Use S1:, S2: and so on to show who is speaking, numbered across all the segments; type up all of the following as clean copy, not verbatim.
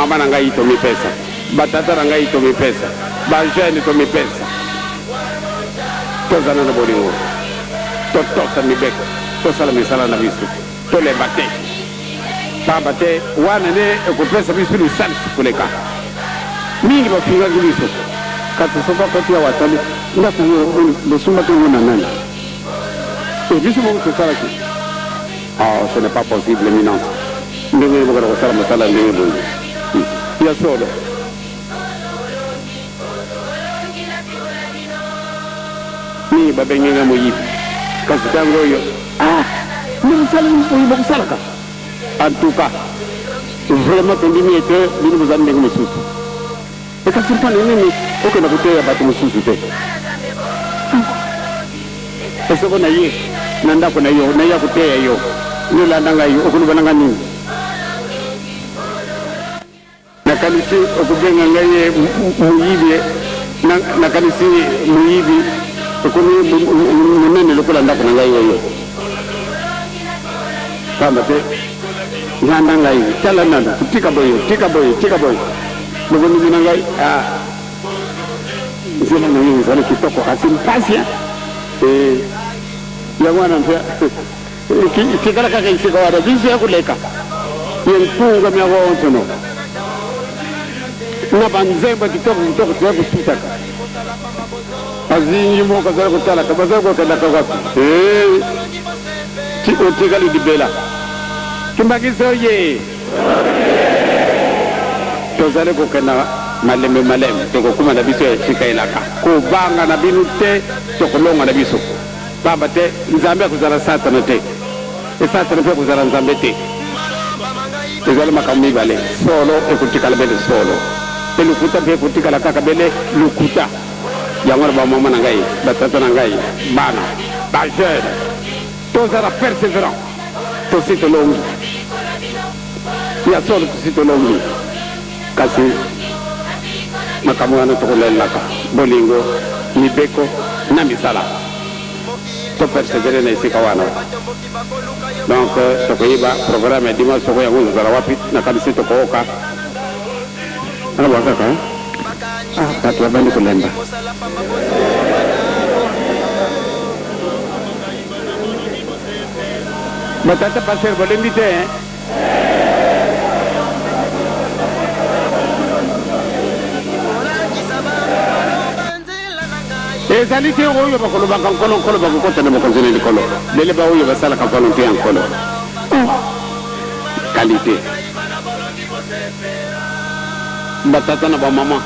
S1: Bamama na ngai tomipesa, batata na ngai tomipesa, ba jeunes tomipesa. Tozala na bolingo, totosa mibeko, tosala misala na biso, tolemba te. Pamba te wana nde ekopesa biso lisalisi koleka. Mingi bafingaki biso, kasi soki akoti awa atali ndako yango bosombaki yango na nani? Eh, biso moko tosalaki. Oh, ce n'est pas possible, Eminence. Ndenge nini bokenda kosala mosala ya ndenge boye? Ya solo. Mingi babengi ngai moyibi, kasi ntango oyo, ah, nde mosala oyo bokosalaka. En tout cas, vraiment tondimi ete bino bozali ndenge mosusu. E kasi mpo na nini okenda koteya bato mosusu te? Ah, soko na ye na ndako na yo, naya koteya yo, nde olanda ngai, okoloba na ngai nini? Nakanisi okobenga ngai moyibi, nakanisi moyibi ekomi monene lokola ndako na ngai oyo. Pamba te landa ngai, tala nanu, tika boye, tika boye, tika boye. Bokondimi na ngai, ah, nzela na yo ezali kitoko, kasi mpasi, eh, yango wana mpe Tikala kaka esika wana, biso ya koleka ye nkunga mya onsono na banzembo ya kitoko kitoko toya kotutaka azingi moko azali kotalaka bazali kokendaka wapi otikali libela kimbakisi oye tozali kokenda malembe malembe tokokuma na biso ya esika elaka kobanga na bino te tokolonga na biso Pamba te, Nzambe akozala Satana te, mpe Satana mpe akozala Nzambe te. Ezali makambo mibale, solo ekotikala bele solo, mpe lokuta mpe ekotikala kaka bele lokuta. Yango wana, bamama na ngai, batata na ngai, bana, ba jeunes, tozala perseverant. Tosi tolongi. Ya solo, tosi tolongi. Kasi makambo wana tokolelelaka bolingo, mibeko na misala. To perseverer na esika wana. Donc tokoyeba programme ya dimanche soko yango ekozala wapi, nakanisi tokooka. Awa kaka ah, bato babandi kolemba. Batata pasteur bolembi te hein? Ezali te oyo bakolobaka Nkolo, Nkolo bakokota na bokonzi na likolo, bele baoyo basalaka volonte ya Nkolo. Oh, kalite! Batata na bamama,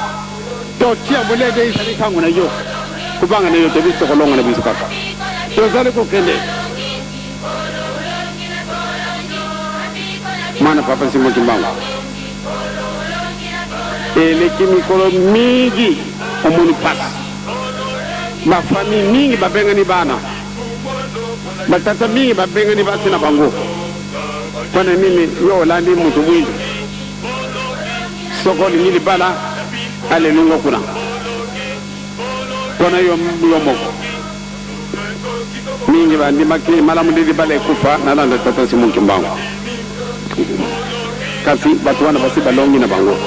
S1: totia molende, ezali ntango na yo kobanga na yo te, biso tokolonga na biso kaka, tozali kokende. Mwana Papa Simon Kimbangu, eleki mikolo mingi omoni pasi, ba famille mingi babengani bana, ba tata mingi babengani basi na bango. Pona nini yo olandi mutu mwindu? Soki olingi libala ale longwa kuna pona yo moko. Mingi bandimaki malamu nde libala ekufa nalanda tata Simon Kimbangu. Kasi bato wana basi balongi na bango.